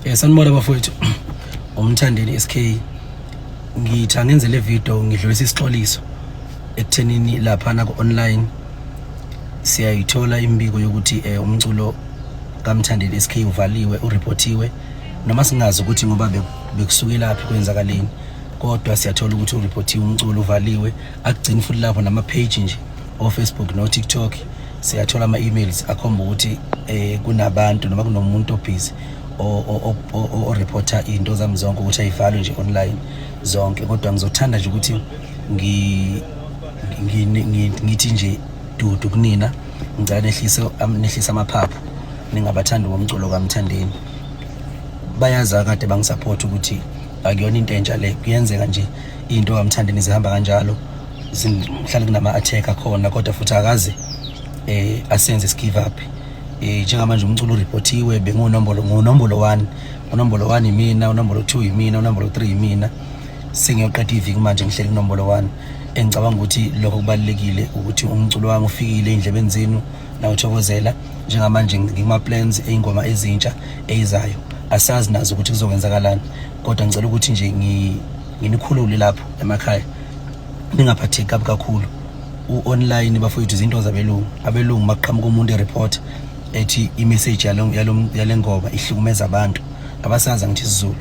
Sanibona bafowethu. Umthandeni SK, ngithi angenze le video ngidlulisa isixoliso ekuthenini laphana ku-online siyayithola imibiko yokuthi umculo kaMthandeni SK uvaliwe, ureportiwe, noma singazi ukuthi ngoba bekusukelaphi, kwenzakaleni, kodwa siyathola ukuthi ureportiwe umculo, uvaliwe. Akugcini futhi lapho, nama-page nje o-Facebook no-TikTok siyathola ama-emails akhomba ukuthi kunabantu noma kunomuntu obhizi oreporta into zami zonke ukuthi ayivalwe nje online zonke. Kodwa ngizothanda nje ukuthi ngithi nje dudu kunina, ngicela nehlise amaphaphu, ningabathandi bomculo kaMthandeni. Bayazi akade bangisupport ukuthi akuyona into entsha le, kuyenzeka nje into kaMthandeni zihamba kanjalo, zihlale kunama-attack akhona, kodwa futhi akaze asenze give up. Njengamanje umculo ureportiwe, bengunombolo ngunombolo 1, unombolo 1 yimina, unombolo 2 yimina, unombolo 3 yimina. Sengiyoqeda iviki manje ngihleli kunombolo 1. Engicabanga ukuthi lokho kubalulekile ukuthi umculo wami ufikile ey'ndlebeni zenu nawuthokozela. Njengamanje ngikuma-plans ey'ngoma ezintsha eyizayo, asazi nazo ukuthi kuzokwenzakalani, kodwa ngicela ukuthi nje nginikhulule lapho emakhaya, ningaphatheki kabi kakhulu. U-online bafowethu izinto zabelungu, abelungu makuqhamuka umuntu ereport ethi i-message yale ngoma ihlukumeza abantu, abasazi ngithi isiZulu,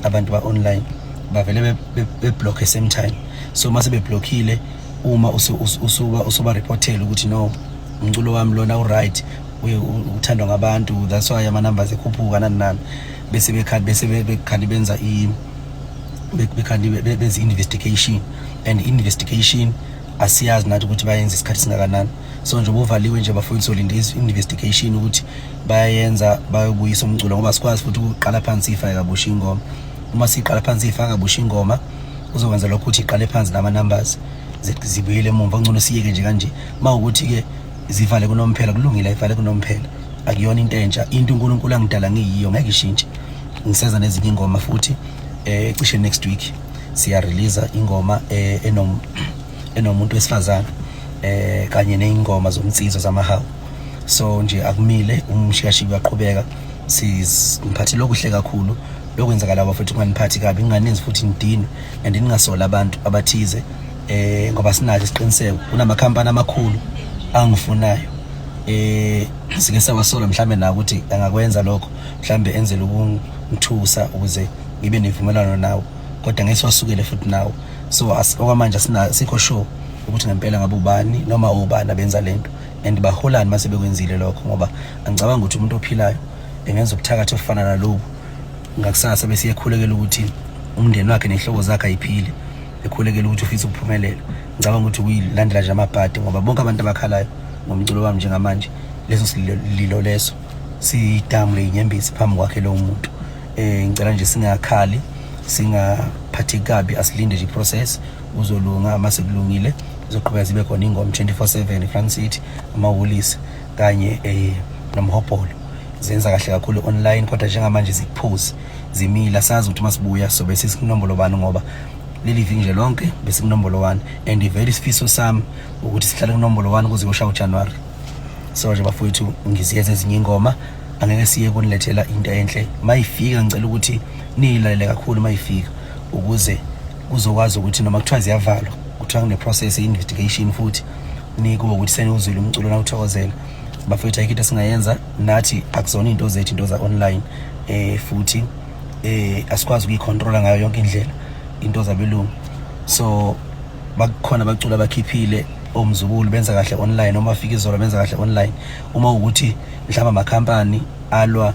abantu ba-online bavele beblock same time. So mase beblockile, uma usuba usuba reportela ukuthi no, umculo wami lona u-right, uthandwa ngabantu, that's why ama numbers ekhuphuka, nani nani, bese bekhandi bese bekhandi benza i bekhandi benza investigation, and investigation asiyazi nathi ukuthi bayenza isikhathi singakanani. So nje ubuvaliwe nje bafowethu, solinda investigation ukuthi bayayenza, bayobuyisa umculo, ngoba sikwazi futhi ukuqala phansi ifake kabusha ingoma. Uma siqala phansi ifaka kabusha ingoma, uzokwenza lokho ukuthi iqale phansi nama-numbers zibuyele emumva. Ngcono siyeke nje kanje. Uma ukuthi-ke zivale kunomphela, kulungile, ayivale kunomphela, akuyona into entsha. Into uNkulunkulu angidala ngiyiyo ngeke ishintshe. Ngiseza nezinye ingoma futhi, cishe next week siya release ingoma enomuntu wesifazane kanye nezingoma zomnsizwa zamahawu. So nje akumile, umshikashika uyaqhubeka. Siziphathele okuhle kakhulu lokwenzakala bafethu, kunganiphathi kabi, kunganenzi futhi nidinwe and ningasola abantu abathize, ngoba sinazo isiqiniseko kunamakhampani amakhulu angifunayo. Sike sawasola mhlambe na ukuthi angakwenza lokho, mhlambe enzele ukungithusa ukuze ngibe nevumelwano nawo, kodwa ngeke siwasukele futhi nawo. So okwamanje asina sikho sure ukuthi ngempela ngabe ubani noma ubani abenza lento and baholani mase bekwenzile lokho, ngoba angicabanga ukuthi umuntu ophilayo engenza ubuthakathi obufana nalobu ngakusasa bese ekhulekela ukuthi umndeni wakhe nehloko zakhe ayiphile, ekhulekela ukuthi ufisa ukuphumelela. Ngicabanga ukuthi kuyilandela nje amabhadi, ngoba bonke abantu abakhalayo ngomculo wami njengamanje, leso sililo leso sidamu leyinyembezi phambi kwakhe lowo muntu. Ngicela nje singakhali, singaphatheki kabi, asilinde nje iprocess, uzolunga. Mase kulungile kuzoqhubeka zibe khona ingoma 24/7, iFront City, amawulisi kanye nomhobholo zenza kahle kakhulu online, kodwa njengamanje zikuphuzi, zimile. Asazi ukuthi masibuya sobe sesikunombolo bani, ngoba leli viki nje lonke besikunombolo 1 and vele isifiso sami ukuthi sihlale kunombolo 1 kuze kuyoshaya uJanuary. So nje bafowethu, ngiziyeza ezinye ingoma, angeke siye kunilethela into enhle. Mayifika ngicela ukuthi niyilalele kakhulu mayifika, ukuze kuzokwazi ukuthi noma kuthiwa ziyavalwa, kuthiwa kune-process ye-investigation, futhi nikubo ukuthi seniwuzwile umculo nawuthokozela. Bafowethu, ayikho into esingayenza nathi, akuzona iy'nto zethu, into za-online, futhi asikwazi ukuyicontrola ngayo yonke indlela into zabelungu. So bakhona abaculi abakhiphile omzukulu benza kahle online, noma fika izolo benza kahle online. Uma ukuthi mhlawumbe amakhampani alwa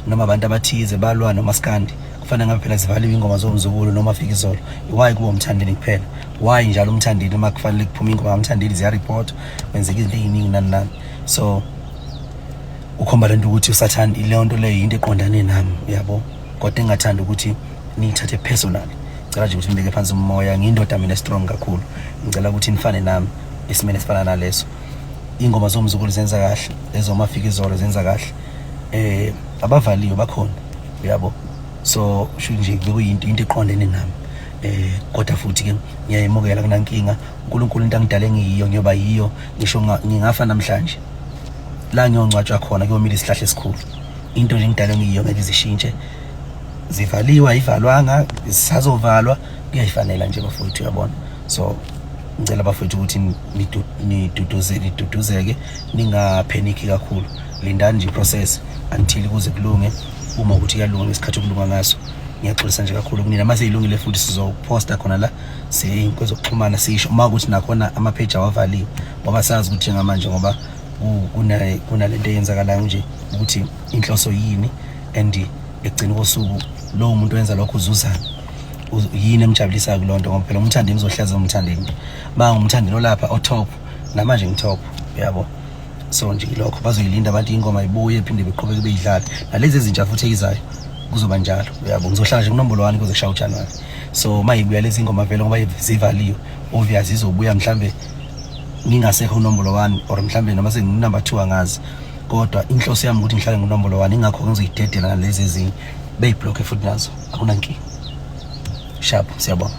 noma abantu abathize balwa nomaskandi, kufanele ngabe phela zivaliwe ingoma zomzukulu noma fika izolo. Why kuba uMthandeni kuphela? Why njalo uMthandeni? Uma kufanele kuphume ingoma kaMthandeni ziyareport, kwenzeka izinto ey'ningi, nani nani. So ukhomba lento ukuthi usathane, ileyo nto leyo yinto eqondane nami, uyabo, kodwa engingathanda ukuthi niyithathe personal. Ngicela nje ukuthi nibeke phansi umoya, ngiyindoda mina strong kakhulu, ngicela ukuthi nifane nami esimeni esifana naleso. Ingoma zomzukulu zenza kahle, ezomafika izolo zenza kahle, abavaliwe bakhona, uyabo. So sho nje bekuyinto into eqondene nami, kodwa futhi ke ngiyayimukela, kunankinga. uNkulunkulu into angidale ngiyiyo ngiyoba yiyo, ngisho ngingafa namhlanje, la ngiyongcwatshwa khona kuyomila isihlahla esikhulu. Into nje ngidale ngiyiyo ngeke izishintshe. Zivaliwe, ayivalwanga, zisazovalwa, kuyayifanela nje bafowethu, uyabona. So ngicela bafowethu ukuthi niduduze, niduduzeke, ningapheniki kakhulu. Lindani nje process until kuze kulunge. Uma ukuthi kuyalunga ngesikhathi okulunga ngaso, ngiyaxolisa nje kakhulu kunina. Mase ilungile futhi sizoposta khona la kwezokuxhumana, sisho uma ukuthi nakhona ama-page awavaliwe, ngoba sazi ukuthi njengamanje ngoba kunalento eyenzakalayo nje ukuthi inhloso yini and ekugcina kosuku lowo muntu owenza lokho uzuzani, yini emjabulisayo kuloo nto, ngoba phela uMthandeni uzohleza uMthandeni, ma nguMthandeni olapha o-top, namanje ngi-top, yabo. So nje ilokho, bazoyilinda abantu ingoma ibuye, phinde beqhubeke beyidlale, nalezi ezintsha futhi eyizayo kuzoba njalo, uyabo. Ngizohlala nje kunombolo 1 kuze kushaye uJanuwari. So uma ibuya lezi ngoma vele, ngoba zivaliwe, obvious izobuya mhlambe ngingasekho kunombolo 1 or mhlambe noma sengingu-number 2, angazi. Kodwa inhloso yami ukuthi ngihlale ngunombolo 1, ingakho ngizoyidedela nalezi ezinye beyiblokhe futhi nazo, akunankinga. Sharp, siyabonga.